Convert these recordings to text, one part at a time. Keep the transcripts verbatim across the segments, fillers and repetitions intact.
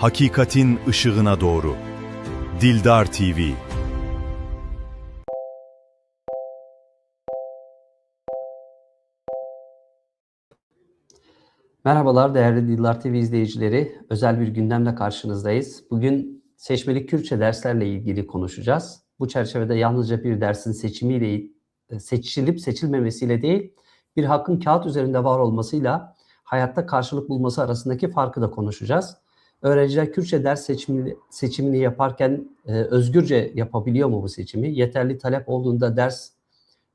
Hakikatin ışığına doğru. Dildar T V. Merhabalar değerli Dildar T V izleyicileri. Özel bir gündemle karşınızdayız. Bugün seçmeli Kürtçe derslerle ilgili konuşacağız. Bu çerçevede yalnızca bir dersin seçimiyle, e, seçilip seçilmemesiyle değil, bir hakkın kağıt üzerinde var olmasıyla hayatta karşılık bulması arasındaki farkı da konuşacağız. Öğrenciler Kürtçe ders seçimi, seçimini yaparken, e, özgürce yapabiliyor mu bu seçimi? Yeterli talep olduğunda ders,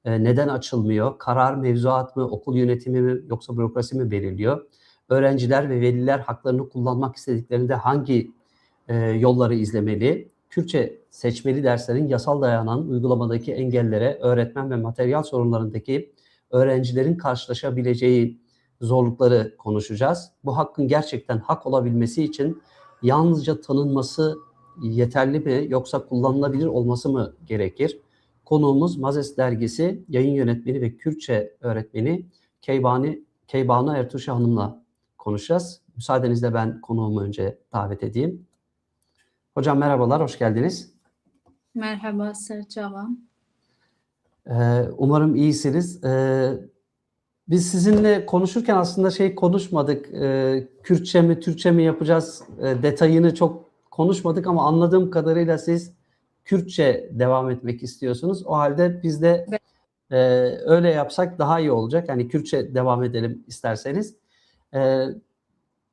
e, neden açılmıyor? Karar mevzuat mı, okul yönetimi mi, yoksa bürokrasi mi belirliyor? Öğrenciler ve veliler haklarını kullanmak istediklerinde hangi, e, yolları izlemeli? Kürtçe seçmeli derslerin yasal dayanan uygulamadaki engellere, öğretmen ve materyal sorunlarındaki öğrencilerin karşılaşabileceği zorlukları konuşacağız. Bu hakkın gerçekten hak olabilmesi için yalnızca tanınması yeterli mi, yoksa kullanılabilir olması mı gerekir? Konuğumuz Mazes Dergisi yayın yönetmeni ve Kürtçe öğretmeni Keybani, Keybanu Ertuşa Hanım'la konuşacağız. Müsaadenizle ben konuğumu önce davet edeyim. Hocam merhabalar, hoş geldiniz. Merhaba, ser çavan. Ee, umarım iyisiniz. Ee, biz sizinle konuşurken aslında şey konuşmadık. Ee, Kürtçe mi, Türkçe mi yapacağız? Ee, detayını çok konuşmadık ama anladığım kadarıyla siz Kürtçe devam etmek istiyorsunuz. O halde biz de, Evet. e, öyle yapsak daha iyi olacak. Yani Kürtçe devam edelim isterseniz. Ee,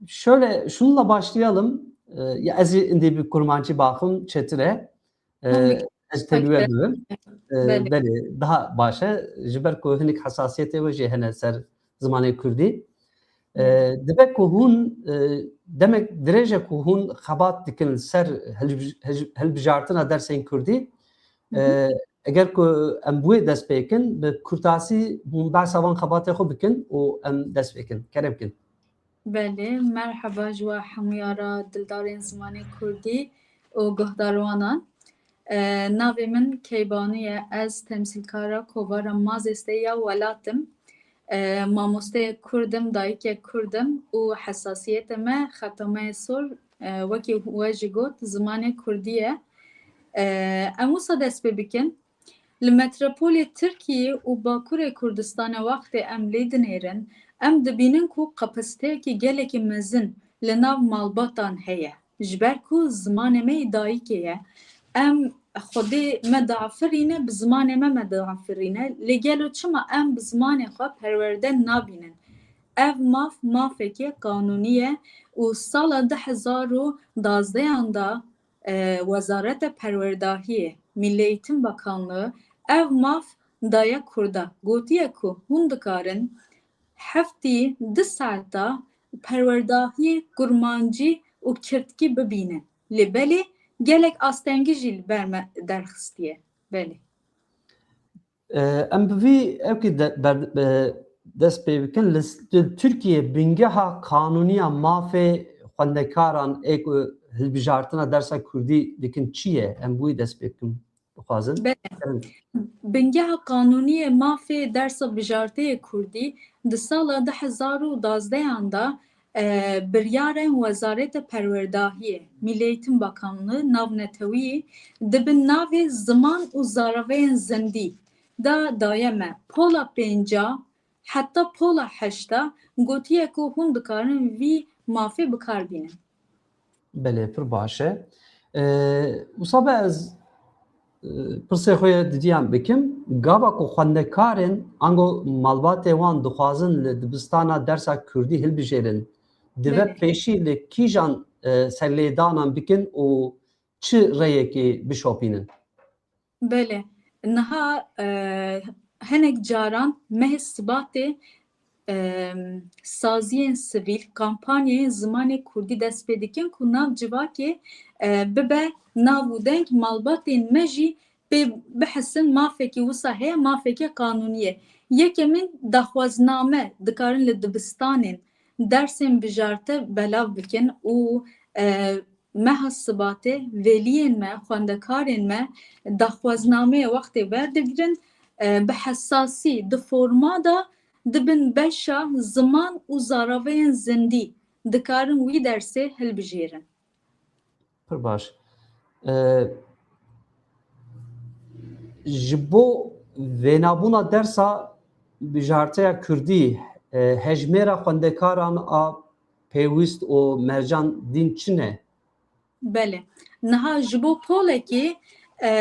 şöyle, şununla başlayalım. Ee, ya ez ê indi bi kurmancî baxim çetir e. Ee, Hûn bi-, ez têbî we Belê. bibim. Ee, Belê. Belê, daha baş e. Ji ber ku hinek hesasiyetê we jî hene ser zimanê kurdî. Ee, Hı. Dibe ku hûn, e, demek dirêj e ku hûn xebat dikin li ser hilbij-, hij-, hilbijartina dersên kurdî. Hı hı. Ee, eger ku em bi wê dest pê kin, bi kurtasî hûn behsa van xebatê xwe bikin û em dest pê kin. Kerem kin. Belê, merheba ji we hemûya re dildarên zimanê kurdî û guhdarwanan. E, navê min Keybanu ye, ez temsîlkara kovara Mazêstê ya welat im. E, mamosteyek kurd im, dayikek kurd im û hesasiyetê me xeta me yê sor, e, wekî we jî got, zimanê kurdî ye. E, em wisa dest pê bikin. Li metropolê Tirkiyê û Bakurê Kurdistanê wextê em lê dinêrin, em dibînin ku kapasiteyekî gelekî mezin li nav malbatan heye. Ji ber ku zimanê me yê dayikê ye, em xwedê me diafirîne, bi zimanê me me diafirîne. Lê gelo çima em bi zimanê xwe perwerde nabînin? Ev maf, mafekî qanûnî ye û sala du hezar û dazdehan de, e, Wezareta Perwerdahiyê, Milli Eğitim Bakanlığı ev maf daye Kurda. Gotiye ku hûn dikarin heftî du saeta perwerdahiyê kurmancî û kirdkî bibînin. Lê belê gelek astengî jî li ber me derxistiye. Belê. E, em bi vî ewkî de, ber, e, dest pê bikin. Li s-, li Tirkiyê bingeha qanûniya mafê xwendekaran ê ku hilbijartina dersa kurdî dikin çi ye? Em bi wî dest pê bikin, bixwazin. Belê. Bingeha qanûnî yê mafê dersa bijartê yê kurdî di sala du hezar û dazdehan de, e, biryarên Wezareta Perwerdahiyê, Milli Eğitim Bakanlığı, navnetewî, di bin navê ziman û zaraveyên zindî de daye me. Pola pênca heta pola heşta gotiye ku hûn dikarin vî mafê bi kar bînin. Belê, pir baş e. Ee, wisa be ez, e, pirsê xwe yê didiyan bikim. Gava ku xwendekarên ango malbatê wan dixwazin li dibistana dersa kurdî hilbijêrin, dibe Belê. pêşî li kîjan, e, serlêdanan bikin û çi rêyekê bişopînin? Belê. Niha, e, hinek caran mehê Sibatê, e, saziyên sivîl kampanyayên zimanê kurdî dest pê dikin ku nav civakê, e, bibe nav û deng, malbatên me jî pê bihisin mafekî wisa heye, mafekî qanûnî ye. Yekemîn daxwazname dikarin li dibistanên dersên bijarte belav bikin û, e, meha Sibatê veliyên me, xwendekarên me daxwaznameyê wextê werdigrin, e, bi hesasî di forma de dibin beşa ziman û zaraveyên zindî, dikarin wî dersê hilbijêrin. Baş. E, ji bo vênabûna dersa bijarteya kurdî, e, hejmêra xwendekaran a pêwîst û mercan din çi ne? Belê. Niha ji bo polekî, e,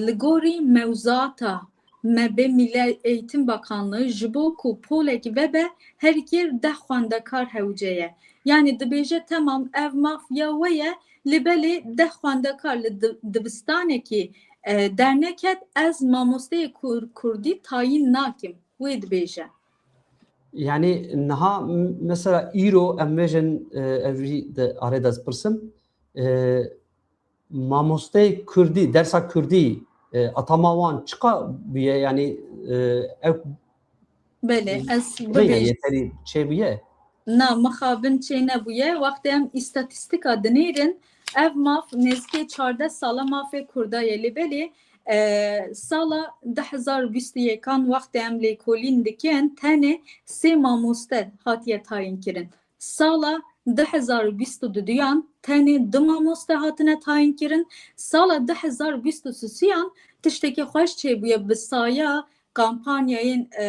li gorî mewzuata me bê Milli Eğitim Bakanlığı ji bo ku polekî vebe her kêr deh xwendekar hewce ye. Yani dibêje, temam, ev maf ya we ye, lê belê deh xwendekar li di-, dibistanekî, e, derneket, ez mamosteyê kur-, kurdî tayîn nakim. Wê dibêje. Yani niha m-, mesela îro em vêjin, e, ev jî di arê de ez pirsim, e, mamosteyê kurdî, dersa kurdî, e, atama wan çiqa bûye? Yani, e, ew Belê, ez ne ye, bibêjim. Yeterî çêbûye? Na, mixabin çê nebûye. Wextê em îstatîstîka dinêrin, ev maf nêzîkê çardeh sala mafê kurda ye. Lê belê, e, sala du hezar û bîst û yekan wextê em lêkolîn dikin, tenê sê mamoste hatiye tayîn kirin. Sala du hezar û bîst û duyan tenê du mamoste hatine tayîn kirin. Sala du hezar û bîst û sêyan tiştekî xweş çêbûye, bi saya kampanyayên, e,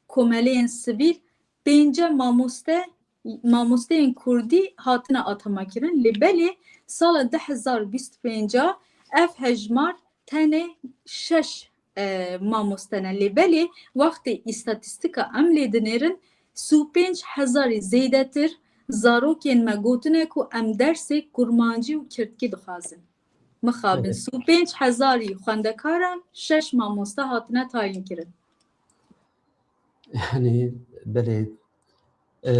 komeleyên sivîl pênce mamoste, mamosteyên kurdî hatine atama kirin. Lê belê sala du hezar û bîst û pênc ev hejmar tenê şeş, e, mamoste ne. Lê belê wextê îstatîstîka em lê dinêrin, sî û pênc hezarî zêdetir zarokên me gotine ku em dersê kurmancî û kirdkî dixwazin. Mixabin, Evet. sî û pênc hezarî xwendekaran, şeş mamoste hatine tayîn kirin. Yani belê. E,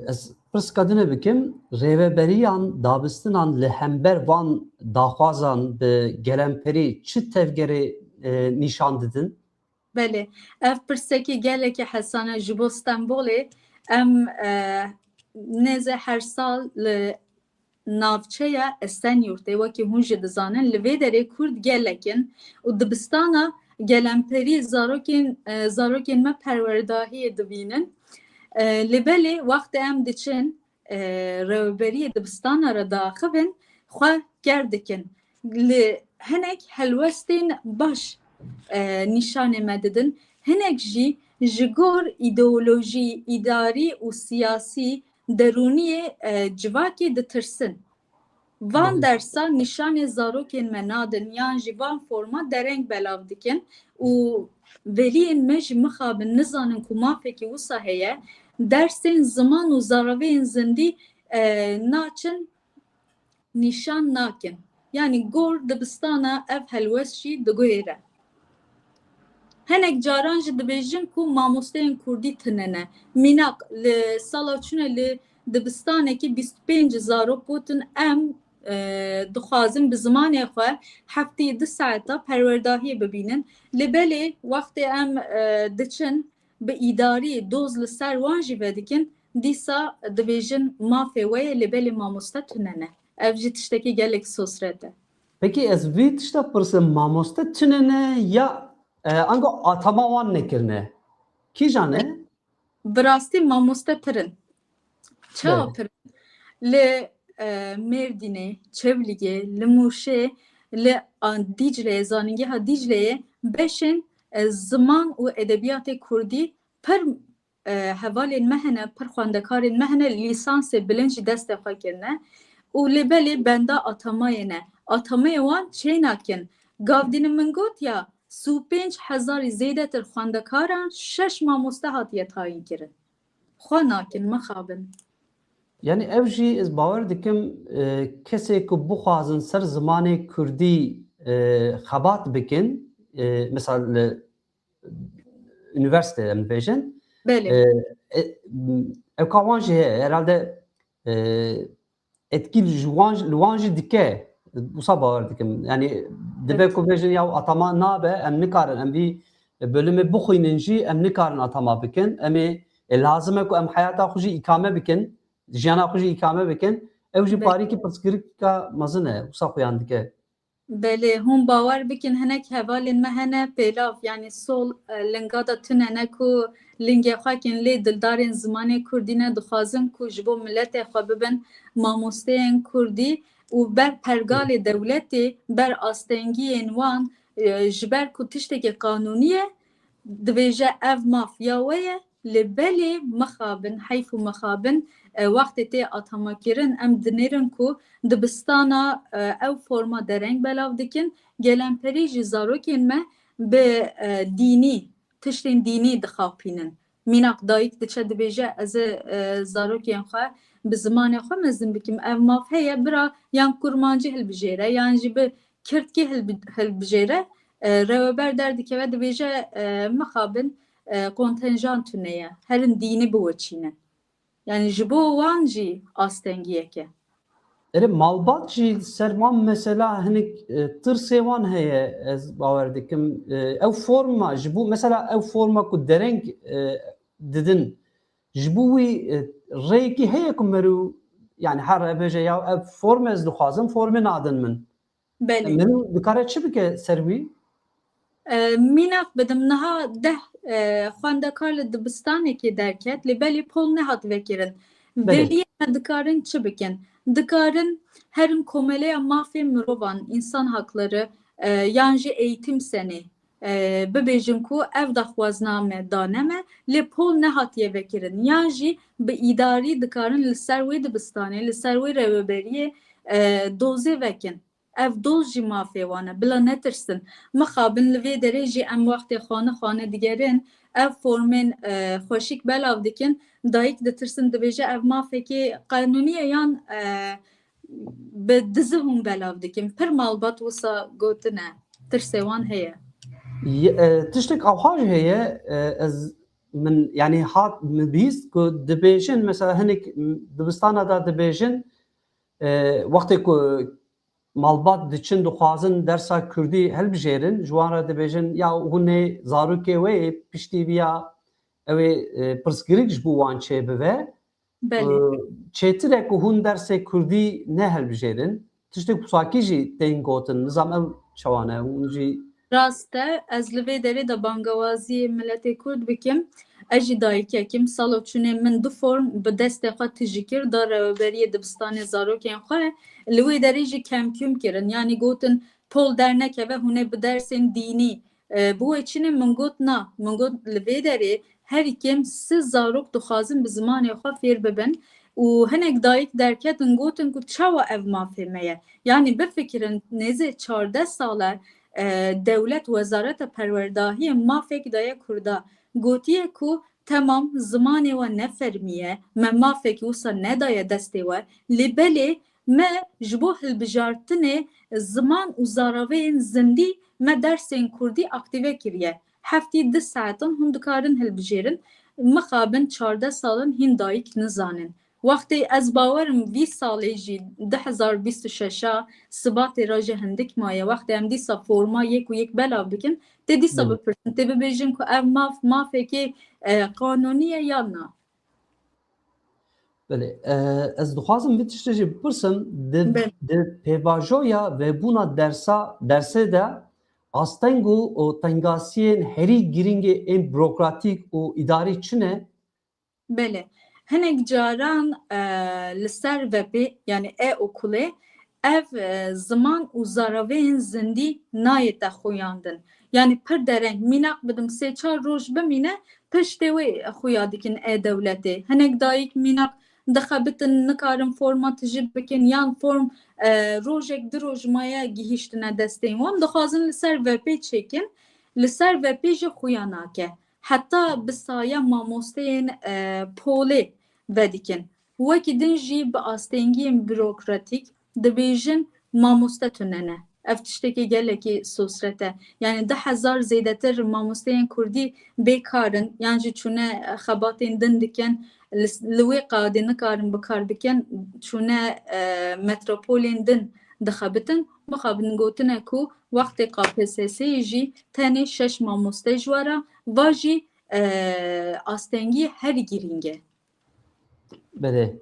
ez pirsika din bikim, rêveberiyan dabistinan li hember van daxwazan bi gelemperî çi tevgerê, e, nîşan didin? Belê, ev pirsekî gelekî hesan e ji bo Stenbolê. Em, e, nêzî her sal li navçeya Esenyurtê, wekî hûn jî dizanin, li vê derê kurd gelek in û dibistana gelemperî zarokên, e, zarokên me perwerdahiyê dibînin. E, lê belê wextê em diçin, e, rêveberiyê dibistana re diaxivin, xwe ker dikin. Li hinek helwestên baş, e, nîşanê me didin. Hinek jî ji gor îdeolojî, îdarî û siyasî derûniyê, e, civakê ditirsin. Van Belê. dersa nîşanê zarokên me nadin yan jî van forma dereng belav dikin û veliyên me jî mixabin nizanin ku mafekî wisa heye, dersên ziman û zaraveyên zindî, e, naçin, nîşan nakin. Yanî gor dibistana ev helwest jî diguhêre. Hinek caran jî dibêjin ku mamosteyên kurdî tune ne. Mînak, li sala çûne li dibistanekî bîst û pênc zarok gotin, em, e, dixwazin bi zimanê xwe hefteyê du saeta perwerdahiyê bibînin. Lê belê wextê em, e, diçin bi îdarî doz li ser wan jî vedikin, dîsa dibêjin mafê we ye, lê belê mamoste tune ne. Ev jî tiştekî gelek sosret e. Pekî ez vî tişta pirsim, mamoste tune ne ya, e, ango atama wan nekirine? Kîjan e? Bi rastî mamoste pir in. Çawa Evet. pir in? Li, e, Mêrdînê, Çewlîgê, li Mûşê, li, a, Dîcleyê, zanîngeha Dîcleyê beşên, e, ziman û edebiyatê kurdî pir, e, hevalên me hene, pir xwendekarên me hene, lîsansê bilind jî destê xwe kirine û lê belê benda atamayê ne. Atamayê wan çênakin. Gavdînin min got ya, sî û pênc hezarî zêdetir xwendekaran, şeş mamoste hatiye tayîn kirin. Xwe nakin, mixabin. Yani ev jî ez bawer dikim, e, kesê ku bixwazin ser zimanê kurdî, e, xebat bikin, e, mesela li unîversîte em dibêjin, Belê. e, e, ev ka wan jî heye, herhalde, e, etkî ji wan, li wan jî dike. Wisa bawer dikim. Yani dibe Evet. ku bêjin ya atama nabe, em nikarin, em vî bölümê bixwînin jî em nikarin atama bikin. Em ê, e, lazim e ku em heyata xwe jî îkame bikin, jiyana xwe jî îkame bikin. Ew jî Be- parîkî pirsgirêka mezin e, wisa xuyan dike. Belê, hûn bawer bikin, hinek hevalên me hene pêlav, yanî sol, e, linga de tune ne ku lingê xwe kin lê dildarên zimanê kurdî ne, dixwazin ku ji bo miletê xwe bibin mamosteyên kurdî û ber pergalê dewletê, ber astengiyên wan, e, ji ber ku tiştekî qanûnî ye, dibêje ev maf ya we ye, lê belê mixabin, heyf û mixabin, e, wextê tê atamakirin, em dinêrin ku dibistana, e, ew forma dereng belav dikin, gelemperî jî zarokên me bi, e, dînî, tiştên dînî dixapînin. Mînak dayik diçe dibêje, ez ê, e, zarokên xwe bi zimanê xwe mezin bikim. Ev maf heye, bira yan kurmancî hilbijêre, yan jî bi kirdkî hilbi-, hilbijêre, e, reweber derdikeve, dibêje, e, mixabin, e, kontenjan tune ye, herin dînî biweçînin. Yanî ji bo wan jî astengiyek e. Erê, malbat jî ser wan mesela hinek, e, tirsê wan heye, ez bawer dikim. E, ew forma, ji bo mesela ew forma ku dereng, e, didin, ji bo wî, e, rêyekî heye ku merû, yani her bêje ya ev form ez dixwazim, formê nadin min. Belê. Min dikare çi bike ser wî? E, mînak bidim, niha deh, e, xwendekar li dibistanekê derket, lê belê pol nehat vekirin. Belê. Vêliyê me dikarin çi bikin? Dikarin herin Komeleya Mafê Mirovan, Însan Hakları, e, yan jî Eğitim Senê, e, bibêjin ku ev daxwazina me dane me, lê pol nehatiye vekirin. Yan jî bi îdarî dikarin li ser wê dibistanê, li ser wê rêveberiyê, e, dozê vekin. Ev doz jî mafê wan e, bila netirsin. Mixabin li vê derê jî em wextê xane xane digerin, ev formên, e, xweşik belav dikin, dayik ditirsin, dibêje ev mafekê qanûnî ye yan, e, bi dizi hûn belav dikin. Pir malbat wisa gotine, tirsê wan heye. Ye-, e, tiştek awha jî heye, e, ez, min, yani hat, min bihîst ku dibêjin, mesela hinek dibistana da dibêjin, e, wextê ku malbat diçin dixwazin dersa kurdî hilbijêrin, ji wan re dibêjin, ya hûn ê zarokê we yê piştî viya ew ê, e, pirsgirêk ji bo wan çêbibe. Belê. E, çêtir e ku hûn dersê kurdî nehilbijêrin. Tiştek wisa kî jî tên gotin. Nizam ew çawa ne? Hûn jî Rast e, ez li vê derê de bangewaziyê miletê kurd bikim. Ez jî dayikek im. Salo çûnê min du form bi destê xwe tijî kir, da rêveberiyê dibistanê zarokên xwe. Li wê derê jî kemkûm kirin. Yanî gotin, pol dernekeve, hûn ê bi dersên dînî, e, biweçînin. Min got, na. Min got, li vê derê herî kêm sê zarok dixwazin bi zimanê xwe fêr bibin. Û hinek dayik derketin, gotin ku çawa ev mafê me ye? Yanî bifikirin, nêzê çardeh sal e, e, dewlet, Wezareta Perwerdahiyê mafek daye kurda. Gotiye ku temam, zimanê we ne fermî ye, me mafekî wisa nedaye destê we, lê belê me ji bo hilbijartinê ziman û zaraveyên zindî me dersên kurdî aktîve kiriye. Heftî du saetan hûn dikarin hilbijêrin, mixabin çardeh sal in hîn dayik nizanin. Wextê ez bawerim vî salê jî, du hezar bîst û şeş a Sibatê re jî hindik maye. Wextê em dîsa forma yek û yek belav bikin, tê dîsa Hı. bipirsin, tê bibêjin ku ev maf, mafekê, e, qanûnî ye yan na? Belê, e, ez dixwazim vê tiştê jî bipirsim, di, Belê. di pêvajoya vebûna dersa, dersê de asteng û, û tengasiyên herî girîngê ên burokratîk û îdarî çi ne? Belê. Hinek caran, e, li ser webê, yani e-okulê, ev, e, ziman û zaraveyên zindî nayête xuyandin. Yani pir dereng, mînak bidim sê çar roj bimîne, piştê wê xuya dikin e-dewletê. Hinek dayik mînak dixebitin, nikarin forma tijî bikin, yan form, e, rojek du roj maye gihîştine destên wan, dixwazin li ser webê çêkin, li ser webê jî xuya nake. Heta bi saya mamosteyên, e, polê vedikin. Wekî din jî bi astengiyên burokratîk dibêjin mamoste tune ne. Ev tiştekî gelekî sosret e. Yani du hezar zêdetir mamosteyên kurdî bêkar in, yan jî çûne xebatên din dikin, li, li wê qadê nikarin bikar bikin, çûne, e, metropolên din dixebitin. Mixabin gotine ku wextê K P S S'yê jî tenê şeş mamoste ji we re, va jî, e, astengî herî girîng e. Belê.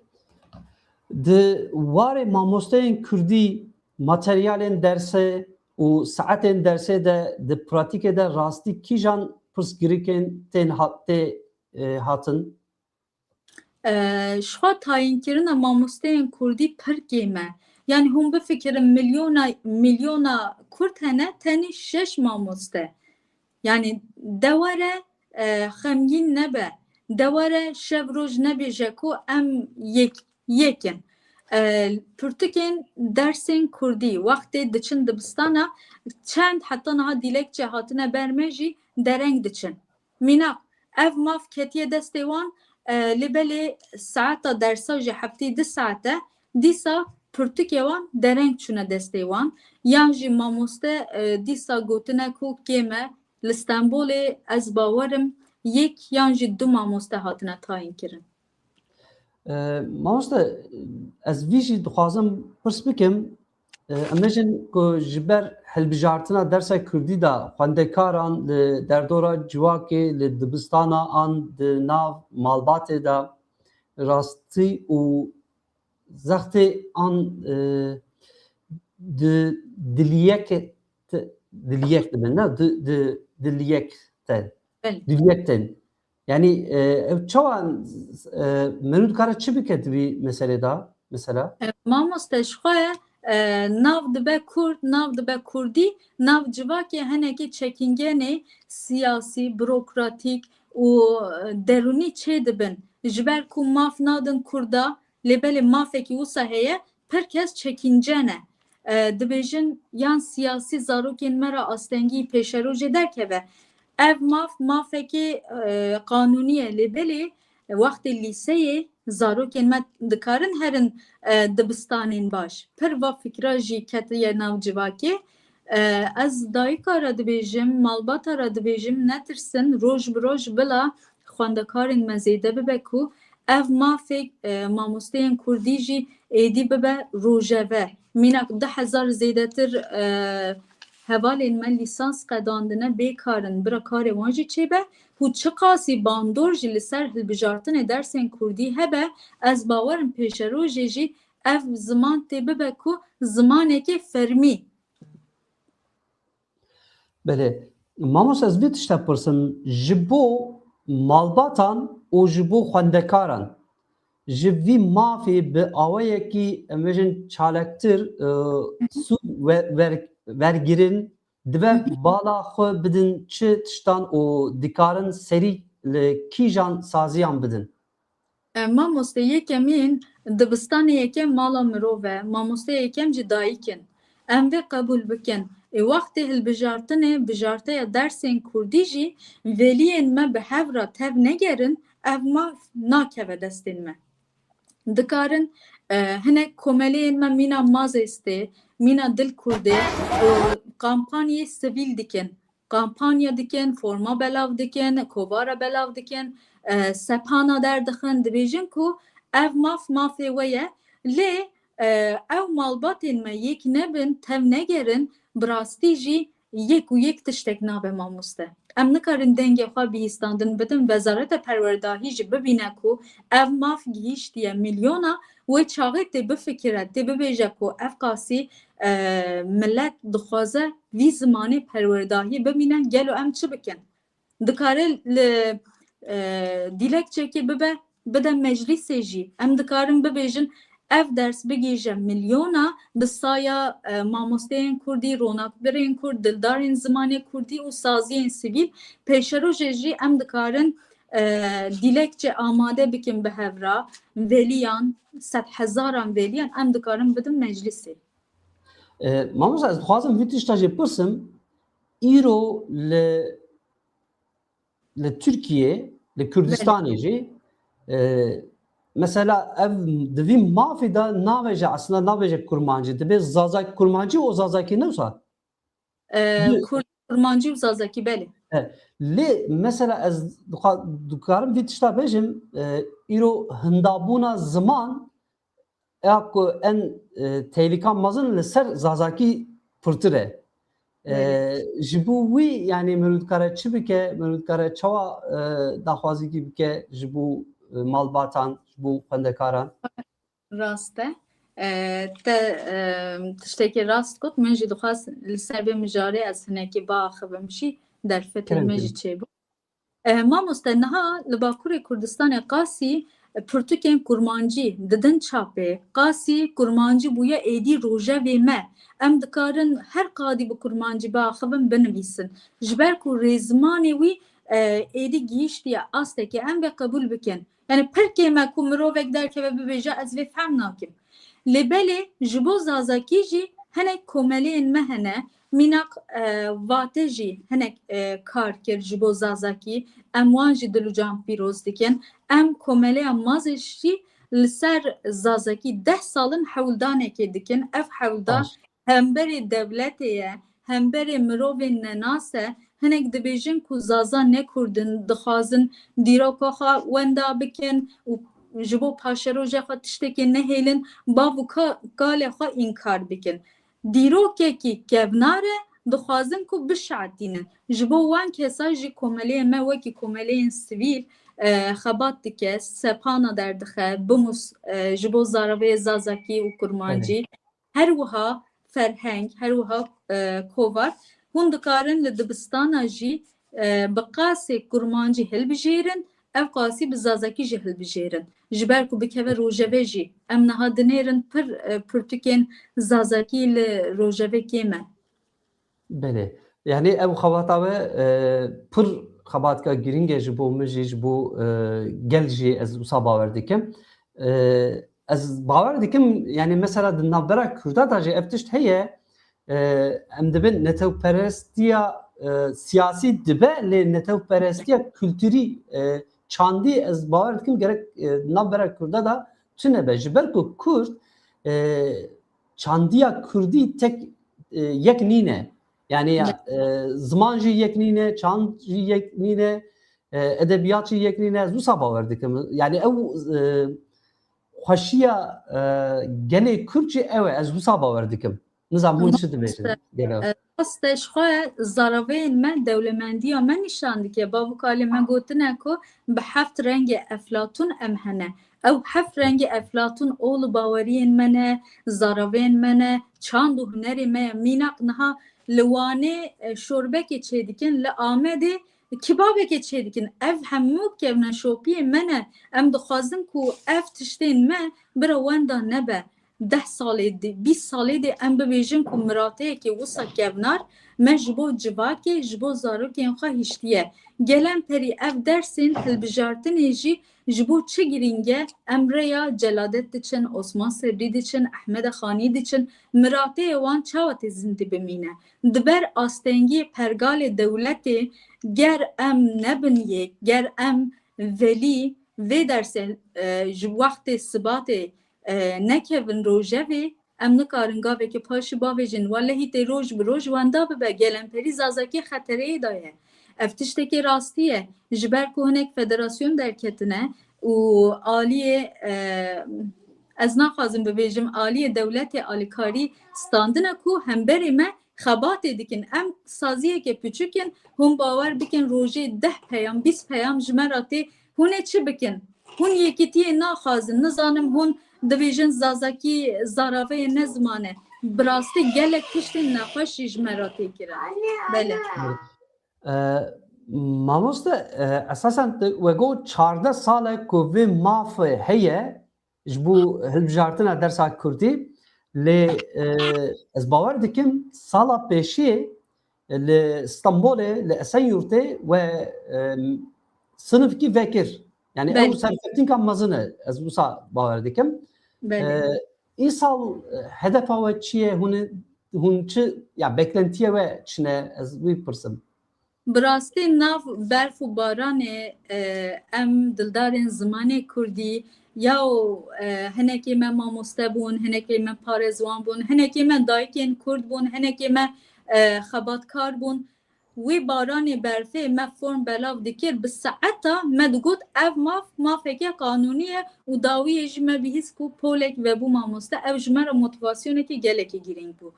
Di warê mamosteyên kurdî, materyalên dersê, û saetên dersê de di pratîkê de rastî kîjan pirsgirêkên tên hat, tê, e, hatin? E, ji xwe tayinkirina mamosteyên kurdî pir kêm e. Yani hûn bifikirin milyona, milyona kurd hene, tenê şeş mamoste. Yani de were, e, xemgîn nebe, de were şev roj nebêje ku em yek, yek in. E, pirtûkên dersên kurdî wextê diçin dibistana, çend heta niha dîlekçe hatine ber me jî dereng diçin. Mînak, ev maf ketiye destê wan, e, lê belê saeta dersa jî heftê du saet e, dîsa pirtûkê wan dereng çûne destê wan, yan jî mamoste, e, dîsa gotine ku kêm e, li Stenbolê ez bawer im yek yan jî du mamoste hatine tayîn kirin. E, mamoste, ez vî jî dixwazim pirs bikim. E, em bêjin ku ji ber hilbijartina dersa kurdî de xwendekaran li derdora civakê, li dibistana an di nav malbatê de rastî û zextê an, e, di diliyek te, diliyek dibin, ne? Di, di, diliyek te. Belê. Diliyek tên. Yani, e, ew çawa, e, meriv dikare çi bike di vî meselê de, mesela? E, mamoste, ji xwe, e, nav dibe kurd, nav dibe kurdî, nav civakê hinekî çekingenê siyasî, burokratîk û, e, derûnî çê dibin. Ji ber ku maf nadin kurda, lê belê mafekî wisa heye, pir kes çekince ne. E, dibêjin yan siyasî zarokên me re astengî pêşerojê derkeve. Ev maf, mafekî, e, qanûnî ye, lê belê wextê lîseyê zarokên me dikarin herin, e, dibistanên baş. Pir va fikra jî ketiye nav civakê. E, ez dayika re dibêjim, malbata re dibêjim, netirsin, roj bi roj bila xwendekarên me zêde bibe ku ev mafê, e, mamosteyên kurdî jî êdî bibe rojeve. Mînak du hezar zêdetir, e, hevalên me lîsans qedandine bê kar in, bira karê wan jî çêbe. Ku çiqasî bandor jî li ser hilbijartinê dersên kurdî hebe, ez bawer im pêşerojê jî ev ziman tê bibe ku zimanekê fermî. Belê. Mamoste, ez vê tişta pirsim, ji bo malbatan û ji bo xwendekaran, ji vî mafê bi awayekî, em bêjin, çalektir, e, sûd ve-, ver-, vergirin, dibe bala xwe bidin çi tiştan û dikarin serî li kîjan saziyan bidin? E, mamoste, yekemîn dibistanê yekem mala mirov e, mamoste yekem jî dayik in. Em vê qebûl bikin. Ê wextê hilbijartinê, bijarteya dersên kurdî jî vêliyên me bi hev re tev negerin, ev maf nakeve destên me. Dikarin, e, hinek komeleyên me mîna Mazêstê, mîna Dil Kurdê, e, kampanyê sivîl dikin. Kampanya dikin, forma belav dikin, kovara belav dikin, e, sepana derdixin, dibêjin ku ev maf mafê we ye. Lê, e, ew malbatên me yek nebin, tev negerin, bi rastî jî yek û yek tiştek nabe, mamoste. Em nikarin dengê xwe bihîstandin bidin, Wezareta Perwerdahî jî bibîne ku ev maf gihîştiye milyona, wê çaxê tê bifikire, tê bibêje ku ev qasî, e, milet dixwaze vî zimanê perwerdahî bibîne, gelo em çi bikin? Dikare li, e, dîlekçekê bibe, bide meclîsê jî. Em dikarin bibêjin, ev ders bigihîje milyona, bi saya, e, mamosteyên kurdî, ronakbirên kurd, dildarên zimanê kurdî û saziyên sivîl. Pêşerojê jî em dikarin, e, dîlekçe amade bikin bi hev re, veliyan, sedhezaran veliyan em dikarin bidin meclîsê. E, mamosta, ez dixwazim vî tişta jî pirsim, îro li, li Tirkiye, li Kurdistanê jî, e, mesela ev di vî mafê de navêje, aslında navêje kurmancî, dibê zazak kurmancî û zazakî ne wisa? E, Kur-, kurmancî û zazakî, belê. E, lê mesela ez dixwa-, dikarim vî tişta bêjim, e, îro hindabûna ziman ya ku en, e, têlîka mezin li ser zazakî pirtir e. E, ji bo wî, yani, meriv dikare çi bike, meriv dikare çawa, e, daxwazîkî bike ji bo, e, malbatan, ji bo xwendekaran? Rast e. E, te, e, tiştekî rast got, min jî dixwest li ser vê mijarê ez hinekî biaxivim jî, derfetê Kerem min jî kir. çêbû. E, mamoste, niha li Bakurê Kurdistanê qasî, e, pirtûkên kurmancî didin çapê, qasî kurmancî bûye êdî rojevê me. Em dikarin her qadî bi kurmancî biaxivin, binivîsin. Ji ber ku rêzimanê wî, e, êdî gihîştiye astekê, em vê qebûl bikin. Yani pir kêm e ku mirovek derkeve bibêje, ez vê fehm nakim. Lê belê ji bo zazakî jî hinek komeleyên me hene, mînak, e, Vate jî hinek, e, kar kir ji bo zazakî, em wan jî dil û can pîroz dikin. Em komeleya Mazêş jî li ser zazakî deh sal in hewldanekê dikin. Ev hewlda Baş. hemberê dewletê ye, hemberê mirovên nenas e. Hinek dibêjin ku zaza ne kurd in, dixwazin dîroka xwe wenda bikin û ji bo paşeroja xwe tiştekê nehêlin, bav û ka-, kalê xwe înkar bikin. Dîrokekî kevnar e, dixwazin ku bişehetînin. Ji bo wan kesa jî komeleyê me wekî komeleyên sivîl, e, xebat dike, sepana derdixe, bimus, e, ji bo zaraveyê zazakî û kurmancî. Her wiha ferheng, her wiha, e, kovar. Hûn dikarin li dibistana jî, e, bi qasê kurmancî hilbijêrin, ev qasî bi zazakî jî hilbijêrin. Ji ber ku bikeve rojeve jî. Em niha dinêrin pir, e, pirtûkên zazakî li rojevê kêm e. Belê. Yani ev xebata we, e, pir xebatka girîng e ji bo min jî, ji bo, e, gel jî ez wisa bawer dikim. E, ez bawer dikim, yani mesela di navbera Kurda de jî ev tişt heye, e, em dibin netewperestiya, e, siyasî dibe, lê netewperestiya kulturî, e, çandî ez bawer dikim gerek, e, navbera Kurda de tune be. Ji ber ku Kurd, e, çandiya Kurdî tek, e, yek nîne. Yani, e, ziman jî yek nîne, çand jî yek nîne, e, edebiyat jî yek nîne. Ez wisa bawer dikim. Yani ew, e, xweşiya, e, gelê Kurd jî ew e. Ez wisa bawer dikim. Nizam hûn çi dibêjin? Rast e, ji xwe zaraveyên me dewlemendiya me nîşan dike. Bav û kalê me gotine ku bi heft rengê Eflatûn em hene. Ew heft rengê Eflatûn ol û baweriyên me ne, zaraveyên me ne, çand û hunerê me ye. Mînak niha li Wanê, e, şorbekê çêdikin, li Amedê kibabekê çêdikin. Ev hemû kevneşopiyên me ne. Em dixwazin ku ev tiştên me bira wenda nebe. Deh salê di, bîst salê de em bibêjin ku mirateyekê wisa kevnar me ji bo civakê, ji bo zarokên xwe hiştiye. Gelemperî ev dersên hilbijartinê jî ji bo çi girîng e? Em rêya Celadet diçin, Osman Sebrî diçin, Ehmeda Xanî diçin, mirateyê wan çawa tê zindî bimîne? Di ber astengiyê pergalê dewletê ger em nebin yek, ger em velî vê dersê, e, ji wextê sibatê, e, nekevin rojevê, em nikarin gavekê paşî bavêjin, welehî tê roj bi roj wenda bibe, gelemperî zazakî xetereyê de ye. Ev tiştekî rastî ye. Ji ber ku hinek federasyon derketine û aliyê, e, ez naxwazim bibêjim, aliyê dewletê alîkarî standine ku hemberê me xebatê dikin. Em saziyeke piçûk in, hûn bawer bikin rojê deh peyam, bîst peyam ji me re tê. Hûn ê çi bikin? Hûn yekîtiyê naxwazin, nizanim hûn dibêjin zazakî zaraveyê ne ziman e. Bi rastî gelek tiştên nexweş jî ji me re tê kirin. Belê. E, mamoste, e, esasen te, we got çardeh sal e ku vê mafê heye ji bo hilbijartina dersa Kurdî. Lê, e, ez bawer dikim sala pêşiyê li Stenbolê, li Esenyurtê we, e, sinifkî vekir. Yani ew Belê. serkeftinka mezin e, ez wisa bawer dikim. Belê. E, îsal, e, hedefa we çi ye? Hûn, hûn çi, ya beklentiye we çi ne? Ez wî pirsim. Bi rastî nav berf û baranê, e, em dildarên zimanê kurdî, ya û, e, hinekê me mamoste bûn, hinekê me parêzwan bûn, hinekê me dayikên kurd bûn, hinekê me, e, xebatkar bûn. Wê baranê berfê me form belav dikir, bi saeta me digot ev maf, mafeke qanûnî ye û dawiyê jî me bihîst ku polek vebû mamoste, ev ji me re motivasyonekî gelekî girîng bû.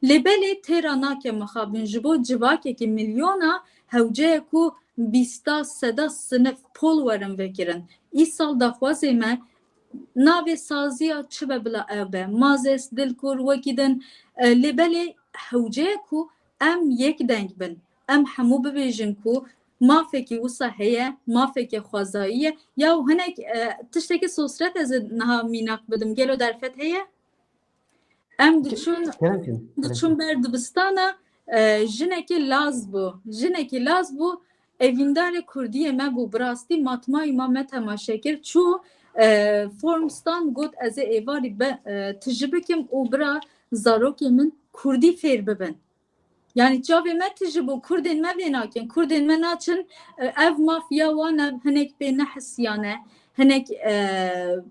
Lê belê têra nake mixabin ji bo civakekî milyona hewce ye ku bîsta seda sinif pol werin vekirin. Îsal daxwazê me navê saziya çi be bila ew be. Mazes, Dilkur, wekî din, e, lê belê hewce ye ku em yek deng bin. Em hemû bibêjin ku mafekî wisa heye, mafeke xwezayî ye. Ya û hinek, e, tiştekî sosret ez ê niha mînak bidim. Gelo derfet heye? Em diçûn, Kerem kin, kerem diçûn kin. Ber dibistana, e, jinekê Laz bû. Jinekê Laz bû, evîndarê kurdiyê me bû. Bi rastî matmayî ma me temaşe kir. Çû, e, form stan, got, "Ez ê êvarî be, e, tijî bikim û bira zarokê min kurdî fêr bibin." Yani çavê me tijî bû, kurdên me vê nakin, kurdên me naçin, e, ev maf ya wan e, hinek pê nehisiyane, hinek, e,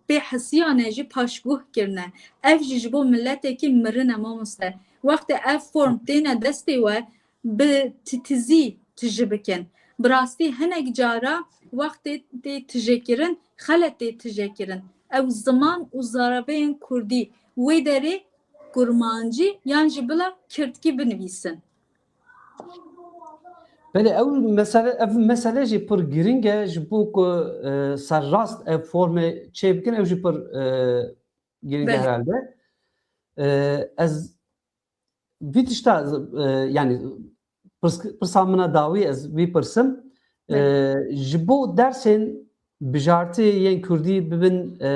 pê hisiyane jî paşguh kirine. Ev jî ji bo miletekî mirin e, mamoste. Wextê ev form têne destê we, bi titizî tijî bikin. Bi rastî hinek cara wextê tê tijêkirin, xelet tê tijêkirin. Ew ziman û zaraveyên kurdî wê derê kurmancî yan jî bila kirdkî binivîsin. Belê, ew mesele, ev mesele jî pir girîng e, ji bo ku, e, serrast ev formê çêbikin, ew jî pir, e, girîng e. Belê. Herhalde. E, ez vî tişta, e, yani pirs-, pirsa min a dawî ez vî pirsim. E, Belê. Ji bo dersên bijartê yên kurdî bibin, e,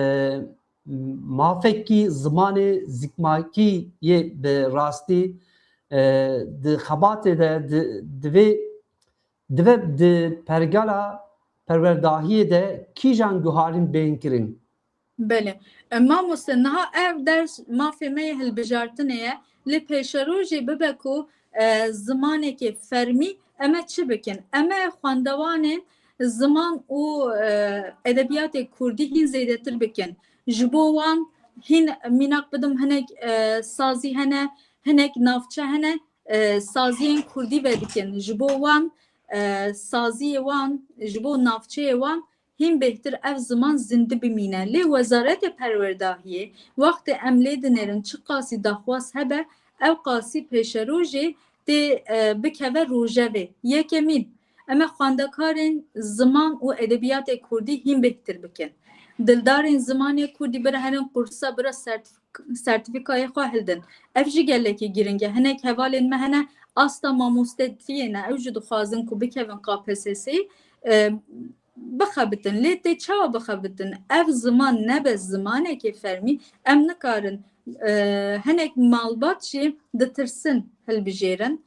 mafekî zimanê zikmakî yê bi rastî, e, di xebatê de di, divê, dibe di pergala perwerdahiyê de kîjan guharîn bên kirin? Belê. E, mamoste, niha ev ders mafê me yê hilbijartinê ye. Li pêşerojê bibe ku, e, zimanekê fermî, em ê çi bikin? Em ê xwendevanên ziman û, e, edebiyatê kurdî hîn zêdetir bikin. Ji bo wan hîn mînak bidim, hinek, e, sazî hene, hinek navçe hene, e, saziyên kurdî vedikin. Ji bo wan, e, saziyê wan, ji bo navçeyê wan hîn bêhtir ev ziman zindî bimîne. Lê Wezaretê Perwerdahiyê wextê em lê dinêrin çiqasî daxwaz hebe, ew qasî pêşerojê tê, e, bikeve rojevê. Yekemîn, em ê xwendekarên ziman û edebiyatê kurdî hîn bêhtir bikin. Dildarên zimanê kurdî bira herin qursa, bira sertif-, sertîfîkayê xwe hildin. Ev jî gelekî girîng e. Hinek hevalên me hene asta mamostetiyê ne. Ew jî dixwazin ku bikevin K P S S'ê, e, bixebitin. Lê tê çawa bixebitin? Ev ziman nebe zimanekê fermî, em nikarin, e, hinek malbat jî ditirsin hilbijêrin.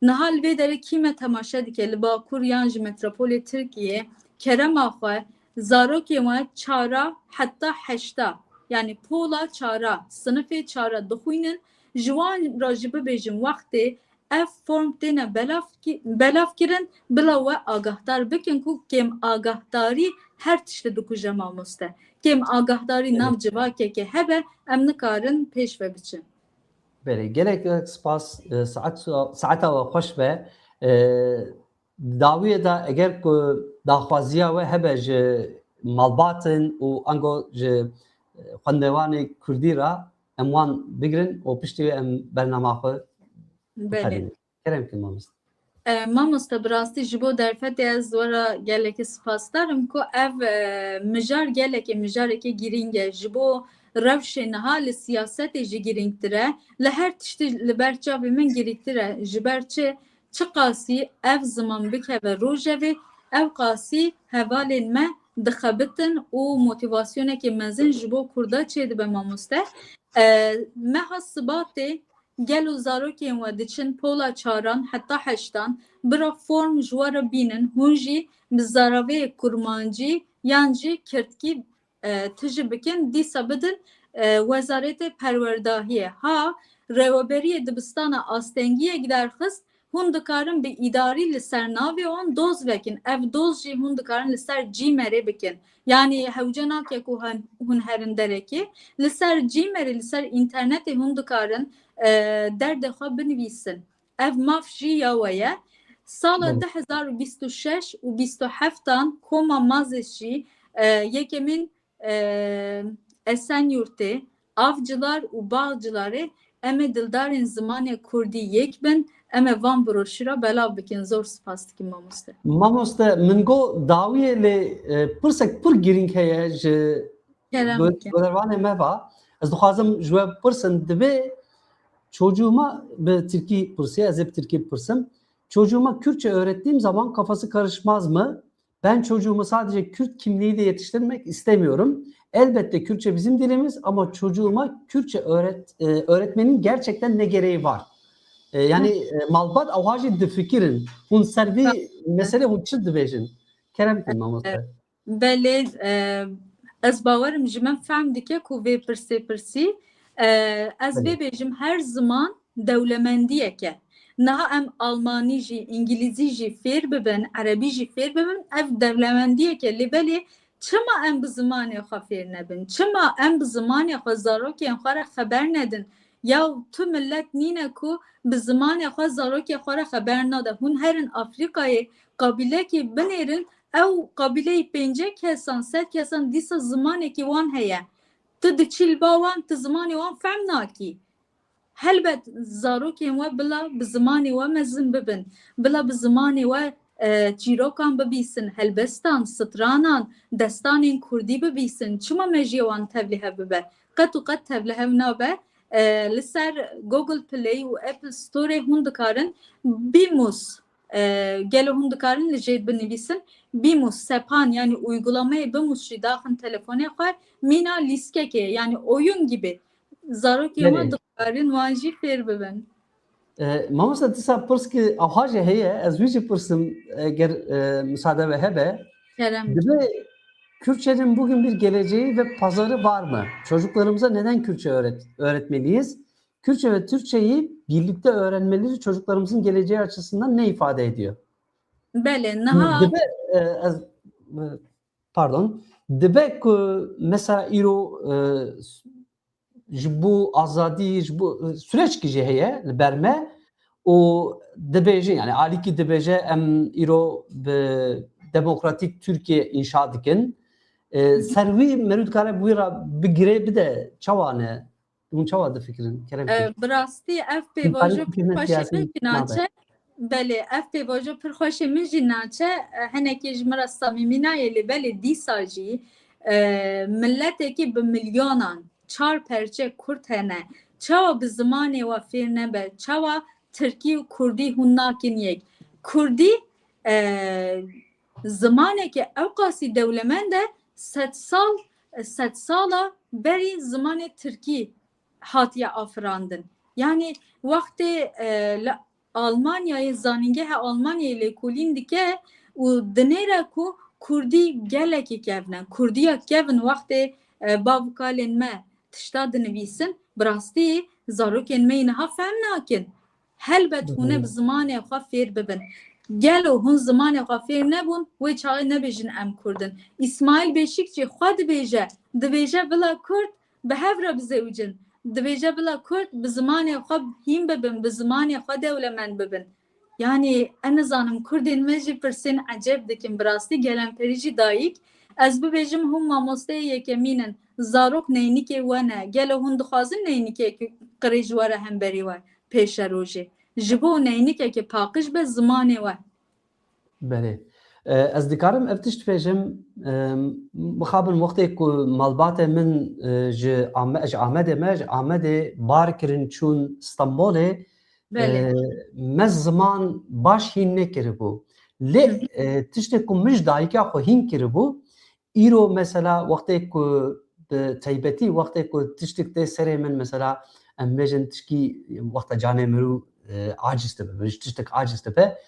Niha li vê derê kî me temaşe dike, li Bakur yan ji metropolê Tirkiyê, kerema xwe, zarokên we çara heta heşta, yani pola çara, sinifê çara dixwînin, ji wan re jî bibêjin wextê ev form têne belav ki-, belav kirin, bila we agahdar bikin ku kêm agahdarî her tiştî dikuje, mamoste. Kêm agahdarî nav civakekê hebe, em nikarin pêş ve biçin. Belê, gelek, gelek spas. E, saet, saeta we xweş be. E, di dawiyê de eger ku daxwaziya we hebe ji malbatin û ango ji, e, xwendevanê kurdî re em wan bigrin û piştî wê em bernama xwe Belê. Kerem ki mamoste. E, mamoste, bi rastî ji bo derfetê ez we re gelekî spasdar im ku ev, e, mijar gelekê mijarekê girîng e. Ji bo rewşê niha li siyasetê jî girîngtir e. Li her tiştî li ber çavê min girîngtir e. Ji ber çi? Çiqasî ev ziman bikeve rojevê, ew qasî hevalên me dixebitin û motivasyonekê mezin ji bo kurda çêdibe, mamoste. E, meha Sibatê gelo zarokên we diçin pola çaran heta heştan, bira form ji we re bînin, hûn jî bi zaraveyê kurmancî yan jî kirdkî, e, tijî bikin, dîsa bidin, e, Wezaretê Perwerdahiyê. Ha, Rêweberiyê Dibistana astengiyek derxist, hûn dikarin bi îdarî li ser navê wan doz vekin. Ev doz jî hûn dikarin li ser Gmailê bikin. Yanî hewce nake ku hen-, hûn herin derekê. Li ser Gmailê, li ser înternetê hûn dikarin, e, derdê xwe binivîsin. Ev maf jî ya we ye. Sala Belê. du hezar û bîst û şeş û bîst û heftan koma Mazes jî, e, yekemîn, e, Esenyurtê, Avcılar û Bağcılarê, em ê dildarên zimanê kurdî yek bin, em ê van broşûra belav bikin. Zor spas dikim, mamoste. Mamoste, min got dawiyê, lê, e, pirsek pir girîng heye ji Kerem go- bike. Godervanê me va. Ez dixwazim ji we bipirsim, divê çocuğuma, bi tirkî pirsiye, ez ê bi tirkî bipirsim. Çocuğuma Kürtçe öğrettiğim zaman kafası karışmaz mı? Ben çocuğumu sadece Kürt kimliğiyle yetiştirmek istemiyorum. Elbette Kürtçe bizim dilimiz ama çocuğuma Kürtçe öğret, e, öğretmenin gerçekten ne gereği var? E, yani, e, malbat ew ha jî difikirin. Hûn ser vî mesele hûn çi dibêjin? Kerem kin, mamoste. Belê, e, ez bawerim ji min fehm dike ku vê pirsê pirsî. E, ez vê bêjim, her ziman dewlemendiyek e. Niha em almanî jî, îngilîzî jî fêr bibin, erebî jî fêr bibin, ev dewlemendiyek e. Lê belê çima em bi zimanê xwe fêr nebin? Çima em bi zimanê xwe zarokên xwe re xeber nedin? Ya tu millet nîne ku bi zimanê xwe zarokê xwe re xeber nade? Hûn herin Afrîkayê, qabîlekê binêrin, ew qabîleyî pêncî kesan, sed kesan dîsa zimanekî wan heye. Tu diçî li ba wan, tu zimanê wan fehm nakî. Helbet zarokên we bila bi zimanê we mezin bibin. Bila bi zimanê we, e, çîrokan bibîsin, helbestan, stranan, destanên kurdî bibîsin. Çima mejiyê wan tevlîhev bibe? Qet û qet tevlîhev nabe. E, li ser Google Play û Apple Store hûn dikarin Bimus, e, gelo hûn dikarin li jêr binivîsin? Bimus, sepan, yanî uygulamayê Bimus jî daxin telefonê xwe, mîna lîskekê, yanî oyun gibi. Zarokên we dikarin wan jî fêr bibin. E, mamoste, dîsa pirs ki aha jî heye, ez wî jî pirsim, e, ger, e, müsaade ve hebe. Kerem. Dibe Kürtçenin bugün bir geleceği ve pazarı var mı? Çocuklarımıza neden Kürtçe öğret-, öğretmeliyiz? Kürtçe ve Türkçeyi birlikte öğrenmeleri çocuklarımızın geleceği açısından ne ifade ediyor? Belê, niha. Dibe, e, ez, e, pardon. Dibe ku mesela îro, e, ji bo azadî, ji bo, e, süreçkî jî heye li ber me û dibêjin, yani alîkî dibêje em îro bi demokratîk Tirkiye înşa dikin. E, ser wî merû dikare bi wî re bi girê bide, çawa ne? Hûn çawa difikirin? Kerem E, kin. Bi rastî ev Hûn pêvajo tarî pir fikirine xweşê siyasî min jî nabe. Naçe. Belê, ev pêvajo pir xweşê min jî naçe. E, hinekê ji min re samîmî nayê, lê belê dîsa jî, e, miletekî bi milyonan çar perçe kurd hene. Çawa bi zimanê we fêr nebe? Çawa tirkî û kurdî hûn nakin yek? Kurdî, e, zimaneke ewqasî dewlemend e, sed sal, sed sala berî zimanê tirkî hatiye afirandin. Yanî wextê, e, li Almanyayê, zanîngeha Almanyayê lêkolîn dike û dinêre ku kurdî gelekî kevn e. Kurdiya kevn wextê, e, bav û kalên me tişta dinivîsin, bi rastî zarokên me yê niha fehm nakin. Helbet hûn ê bi zimanê xwe fêr bibin. Gelo hûn zimanê xwe fêr nebûn, wê çaxê nebêjin em kurd in. Îsmaîl Beşîkçî xwe dibêje, dibêje bila kurd bi hev re bizewicin. Dibêje bila kurd bi zimanê xwe hîn bibin, bi zimanê xwe dewlemend bibin. Yanî, ez nizanim, kurdên me jî pirsên ecêb dikin, bi rastî gelemperî jî dayik. Ez bibêjim, hûn mamosteyê yekemîn in, zarok neynikê we ne. Gelo hûn dixwazin neynikê qirêj were hemberî we pêşerojê? Ji bo neynikeke paqij be zimanê we. Belê. E, ez dikarim ev tişt bêjim, e, mixabin wextê ku malbatê min, e, ji Ame-, ji Amedê me, ji Amedê bar kirin çûn Stenbolê, Belê. e, me ziman baş hîn nekiribû. Lê, Hı hı. e, tiştê ku min ji dayika xwe hîn kiribû, îro mesela wextê ku bi taybetî wextê ku tiştik tê serê min, mesela em bêjin tişkî wexta canê mirû, e, aciz dibe, ji tiştik aciz dibe,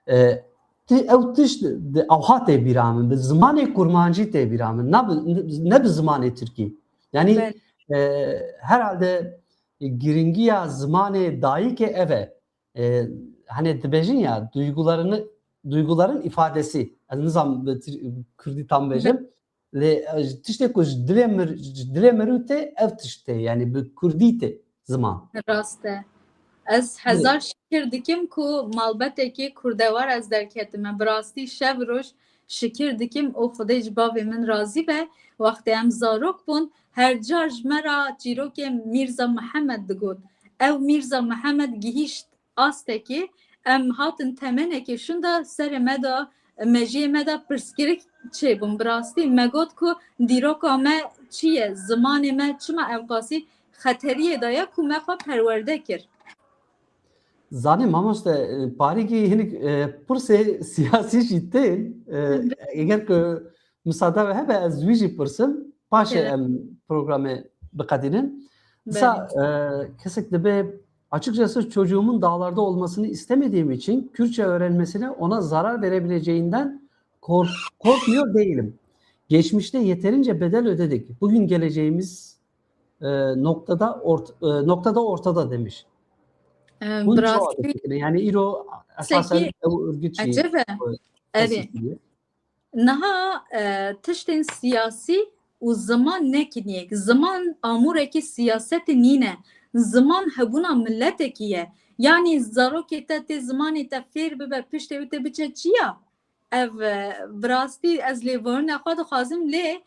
e, ti-, ew tişt di, ewha tê bîra min, bi zimanê kurmancî tê bîra min, ne bi, ne bi zimanê tirkî. Yanî, Belê. e, herhalde giringiya zimanê dayikê ev e. E, hani dibêjin ya, duygularını, duyguların ifadesi. Ez nizam bi tir-, kurdî tam bêjim. Lê, e, tiştê ku ji dilê mir, ji dilê mirû tê, ev tişt tê. Yani bi kurdî tê ziman. Rast e. Ez Dilê. hezar şikir dikim ku malbetekê kurdewar ez derketime. Bi rastî şev roj şikir dikim û Xwedê ji bavê min razî be. Wextê em zarok bûn, her car ji me re çîrokê Mîrza Mihemed digot. Ew Mîrza Mihemed gihîşt astekê, em hatin temenekê şûnda serê me de, mejiyê me de pirsgirêk çêbûn. Bi rastî me got ku dîroka me çi ye, zimanê me çima ewqasî xeteriyê de ye ku me xwe perwerde kir. Zanî mamoste, e, parîkî hinik, e, pirsê siyasî jî tên, e, eger ku misade we hebe ez wî jî pirsim, paşê Evet. em programê biqedînin. Disa, e, kesek dibe, açıkçası çocuğumun dağlarda olmasını istemediğim için Kürtçe öğrenmesine ona zarar verebileceğinden kork- korkmuyor değilim. Geçmişte yeterince bedel ödedik. Bugün geleceğimiz, e, noktada ort- e, noktada ortada demiş. Em, Hûn bi çawa rastî difikirî? Yani îro esasen Sekî ew örgüt jî, ecêb e. e, Erê. tesîs kiriye. Niha, e, tiştên siyasî û ziman nekin yek. Ziman amûrekî siyasetê nîne. Ziman hebûna miletekî ye. Yanî zarokê te tê zimanê te fêr bibe, piştê wî tê biçe çiya? Ev, e, bi rastî ez lêborîna xwe dixwazim, lê,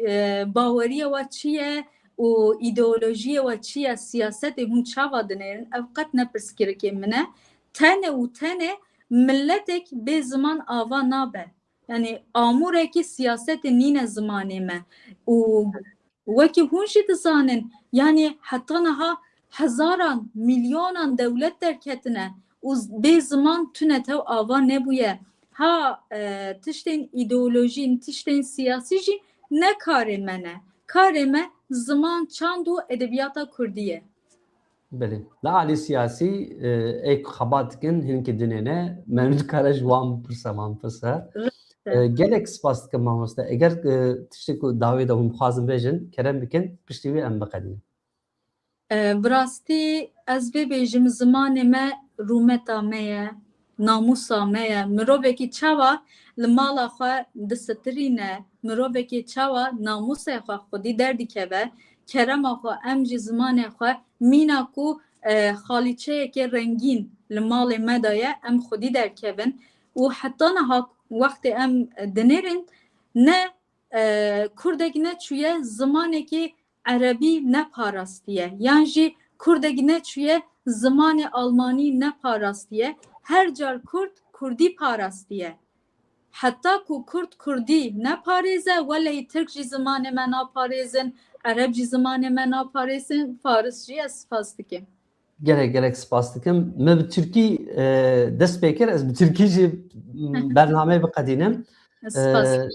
e, baweriya we çi ye û îdeolojiyê we çi ye, siyasetê hûn çawa dinêrin, ev qet ne pirsgirêkê min e. Tenê û tenê miletek bê ziman ava nabe. Yanî amûrekî siyasetê nîne zimanê me. Û wekî hûn jî dizanin, yanî heta niha hezaran, milyonan dewlet derketine û z- bê ziman tune tew ava nebûye. Ha, e, tiştên îdeolojî, tiştên siyasî jî ne karê me ne. Karê me ziman, çand û edebiyata kurdî ye. Belê. Li alî siyasî, e, ê ku xebat dikin, hinekî dinê ne, me nikare ji wan bipirse, wan bipirse. Rast e. E, gelek spas dikim mamoste. Eger, e, tiştê ku dawê de hûn bixwazin bêjin, kerem bikin, piştî wî em biqedînin. E, bi rastî ez vê bêjim, zimanê me rûmeta me ye, namûsa me ye. Mirovekî çawa li mala xwe disitirîne, mirovekî çawa namûsê xwe xwedî derdikeve, kerema xwe em jî zimanê xwe mîna ku, e, xalîçeyeke rengîn li malê me de ye, em xwedî derkevin û heta niha wextê em dinêrin ne, e, kurdek neçûye zimanekî erebî neparastiye, yan jî kurdek neçûye zimanê almanî neparastiye, her car kurd kurdî parastiye. Heta ku kurd kurdî neparêze, welehî tirk jî zimanê me naparêzin, ereb jî zimanê me naparêzin, faris jî. Ez spas dikim. Gelek gelek spas dikim. Me bi tirkî, e, dest pê kir, ez bi tirkî jî bernameyê biqedînim. Spas. E,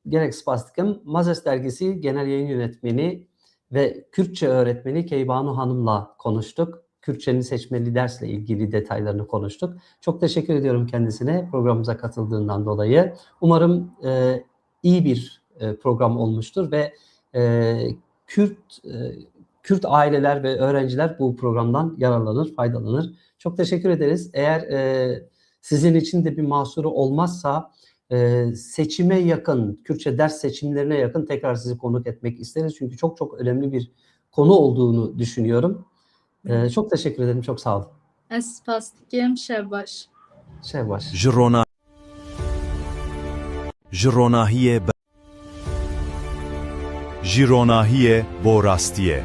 Gerek spas dikim. Mazes Dergisi Genel Yayın Yönetmeni ve Kürtçe öğretmeni Keybanu Hanım'la konuştuk. Kürtçenin seçmeli dersle ilgili detaylarını konuştuk. Çok teşekkür ediyorum kendisine programımıza katıldığından dolayı. Umarım, e, iyi bir, e, program olmuştur ve, e, Kürt, e, Kürt aileler ve öğrenciler bu programdan yararlanır, faydalanır. Çok teşekkür ederiz. Eğer, e, sizin için de bir mahsuru olmazsa, e, seçime yakın, Kürtçe ders seçimlerine yakın tekrar sizi konuk etmek isteriz. Çünkü çok çok önemli bir konu olduğunu düşünüyorum. E, çok teşekkür ederim, çok sağ olun. Ez spas dikim, şev baş. Şev baş. Ji rona-, ji ronahiyê be-, ji ronahiyê bo rastiyê.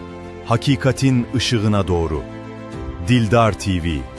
Hakikatin ışığına doğru. Dildar T V.